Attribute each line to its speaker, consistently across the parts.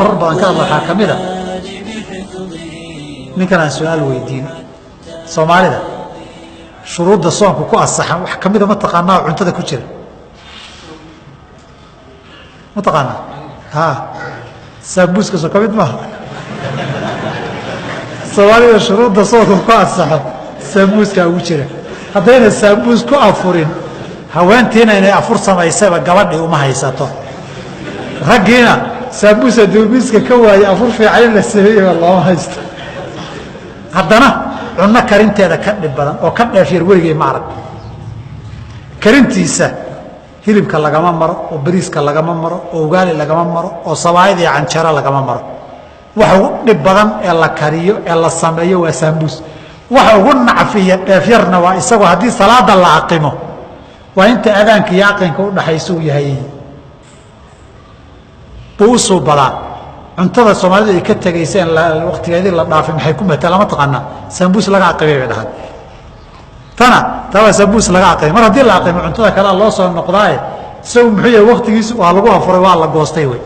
Speaker 1: Marar badan ka hadla waxaa ka mid a ninkan aan su-aal weydiin. Soomaalida shuruudda soonku ku asaxan wax kamida ma taqaanaa oo cuntada ku jira ma taqaanaa? Ha, saabuuska soo kamid maaha. Soomaalida shuruudda soonku ku asaxo saabuuskaa ugu jira. Haddayna saabuus ku afurin, haweentiina inay afur samaysaba gabadhii uma haysato, raggiina saabuus hadduu miiska ka waayey afur fiican in la sameeyeyba looma haysto. Haddana cunno karinteeda ka dhib badan oo ka dheef yar weligay ma arag. Karintiisa hilibka lagama maro, oo bariiska lagama maro, oo ugaali lagama maro, oo sabaayad iyo canjaro lagama maro. Waxa ugu dhib badan ee la kariyo ee la sameeyo waa saambuus. Waxa ugu nacfiya dheefyarna waa isagoo haddii salaada la aqimo, waa inta adaanka iyo aqinka udhaxaysa uu yahay buu u suubadaa. Cuntada soomaalidu ay ka tegaysa in waktigeedii la dhaafay maxay ku mataa lama taqaanaa. Saambuus laga aqimay bay dhahaan. Tana taa waa saambuus laga aqimay. Mar haddii la aqimo cuntada kalea loo soo noqdaaye, isagu muxuu yahay waktigiisu waa lagu afuray, waa la goostay. Wey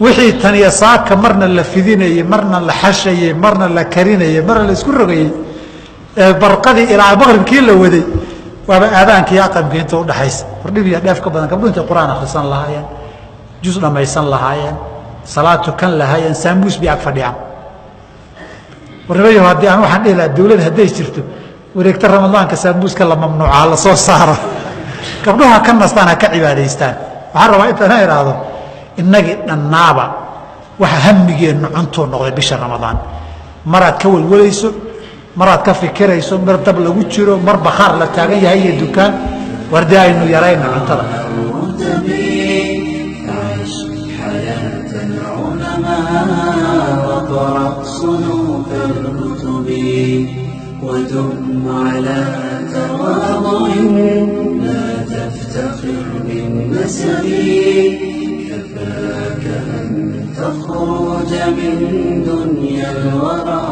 Speaker 1: wixii taniyo saaka marna la fidinayey, marna la xashayey, marna la karinayey, marna la isku rogayey, ee barqadii ilaa maqribkii la waday, waaba aadaanka iyo aqamkii inta udhaxaysa. War dhib iyo dheef ka badan. Gabdhu intay qur-aan akhrisan lahaayeen, jus dhammaysan lahaayeen, salaad tukan lahaayeen, saamuus bay ag fadhiyaan. Warnimayo, haddii aan waxaan dhihi lahaa dawlad hadday jirto, wareegta ramadaanka saamuuska la mamnuuca la soo saaro, gabdhuhu ha ka nastaan, ha ka cibaadaystaan. Waxaan rabaa intaan idhaahdo, innagii dhannaaba waxa hamigeennu cuntuu noqday bisha Ramadaan. Maraad ka welwalayso, maraad ka fikirayso, mar dab lagu jiro, mar bakhaar la taagan yahay iyo dukaan. Wardee aynu yarayna cuntada.
Speaker 2: عش حياة العلماء واقرأ صنوف الكتب، ودم على تواضع، لا تفتخر بالنسب، كفاك أن تخرج من دنيا الورى.